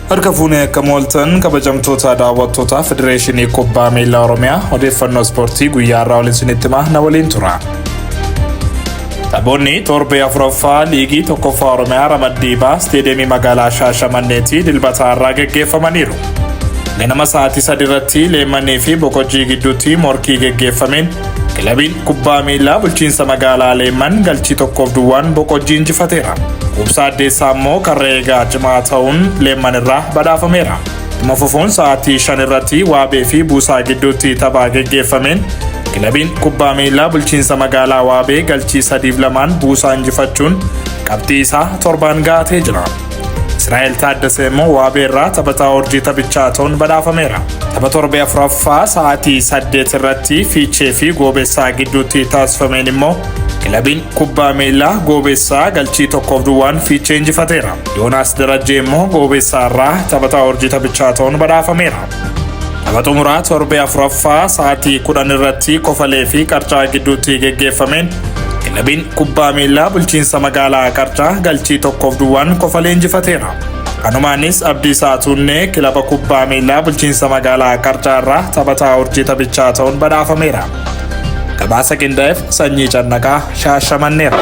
Harka fuunee akka mooltan kabajamtoota daawwattoota Federeeshinii Kubbaa Miilaa Oromiyaa odeeffannoo ispoortii guyyaa irraa waliin isinitti himaa na waliin tura. Taphoonni torbee afuraffaa liigii tokkoffaa Oromiyaa ramaddii baa isteediyeemii magaalaa Shaashamanneetti dilbataa irraa geggeeffamaniiru. Ganama sa'aatii 3 irratti Leemmanii fi Boqojjii gidduutti morkii geggeeffameen kilabiin kubbaa miilaa bulchiinsa magaalaa Leemman galchii 1-0n Boqojjii injifateera. Quubsaa Addeessaa immoo karra eegaa cimaa ta'uun Leemman irraa badhaafameera. Ittuma fufuun sa'aatii 5 irratti Waabee fi Buusaa gidduutti tapha geggeeffameen kilabiin kubbaa miilaa bulchiinsa magaalaa Waabee galchii 3-2n Buusaa injifachuun qabxii isaa torbaan ga'atee jira. Israa'el Taaddasee immoo Waabee irraa taphataa urjii taphichaa ta'uun badhaafameera. Tapha torbee afuraffaa sa'aatii 8 irratti Fiichee fi Goobessaa gidduutti taasifameen immoo kilabiin kubbaa miilaa Goobessaa galchii 1-0n Fiichee injifateera. Yoonaas Darajjee immoo Goobessaa irraa taphataa urjii taphichaa ta'uun badhaafameera. Tapha xumuraa torbee afuraffaa sa'aatii 10 irratti Kofalee fi Qarcaa gidduutti geggeeffameen kilabiin kubbaa miilaa bulchiinsa magaalaa Qarcaa galchii 1-0n Kofalee injifateera. Kanumaanis Abdiisaa Tuunnee kilaba kubbaa miilaa bulchiinsa magaalaa Qarcaa irraa taphataa urjii taphichaa ta'uun badhaafameera. Gabaasa qindaa'eef Sanyii Cannaqaa Shaashamanneera.